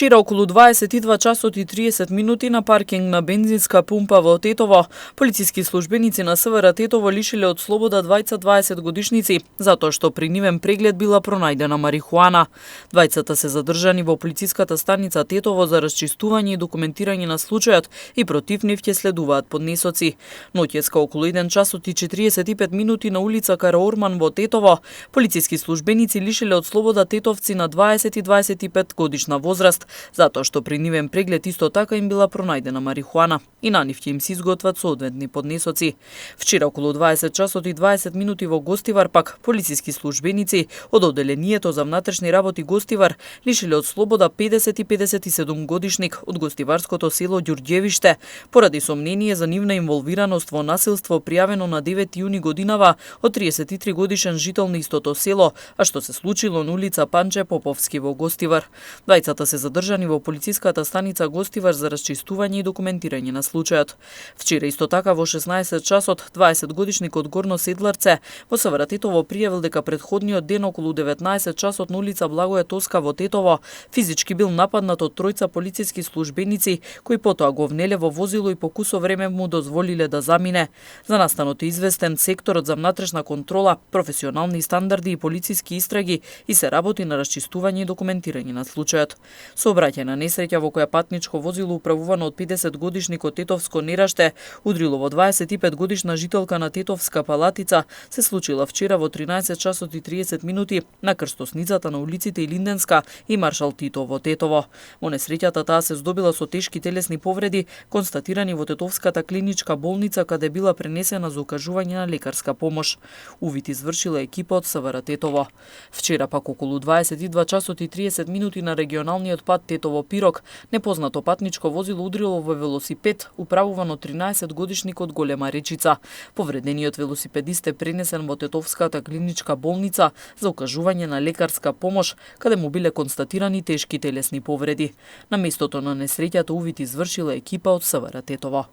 Вчера околу 22 часот и 30 минути на паркинг на бензинска пумпа во Тетово, полициски службеници на СВР Тетово лишиле од слобода двајца 20-годишници, затоа што при нивен преглед била пронајдена марихуана. Двајцата се задржани во полициската станица Тетово за расчистување и документирање на случајот и против нив ќе следуваат поднесоци. Ноќеска околу 1 часот и 45 минути на улица Караорман во Тетово, полициски службеници лишиле од слобода тетовци на 20 и 25 годишна возраст, затоа што при нивен преглед исто така им била пронајдена марихуана и на нив ќе им се изготват соодветни поднесоци. Вчера околу 20 часот и 20 минути во Гостивар пак полициски службеници од одделението за внатрешни работи Гостивар лишиле од слобода 50 и 57 годишник од гостиварското село Ѓурѓевиште поради сомнение за нивна инволвираност во насилство пријавено на 9 јуни годинава од 33 годишен жител на истото село, а што се случило на улица Панче Поповски во Гостивар. Двајцата се задржани во полициската станица Гостивар за расчистување и документирање на случајот. Вчера исто така во 16 часот 20 годишник од Горно Седларце во СВР Тетово пријавил дека претходниот ден околу 19 часот на улица Благоја Тоска во Тетово физички бил нападнат од тројца полициски службеници кои потоа го внеле во возило и по кусо време му дозволиле да замине. За настанот е известен секторот за внатрешна контрола, професионални стандарди и полициски истраги и се работи на расчистување и документирање на случајот. Сообраќајна несреќа во која патничко возило управувано од 50 годишник од Тетовско Нераште удрило во 25 годишна жителка на Тетовска Палатица се случила вчера во 13 часот и 30 минути на крстосницата на улиците Илинденска и Маршал Тито во Тетово. Во несреќата таа се здобила со тешки телесни повреди констатирани во Тетовската клиничка болница каде била пренесена за укажување на лекарска помош. Увид извршила екипа од СВР Тетово. Вчера пак околу 22 часот и 30 минути на регионалниот пат Тетово Пирок непознато патничко возило удрило во велосипед управуван од 13 годишник од Голема Речица. Повредениот велосипедист е пренесен во Тетовската клиничка болница за укажување на лекарска помош каде му биле констатирани тешки телесни повреди. На местото на несреќата увид извршила екипа од СВР Тетово.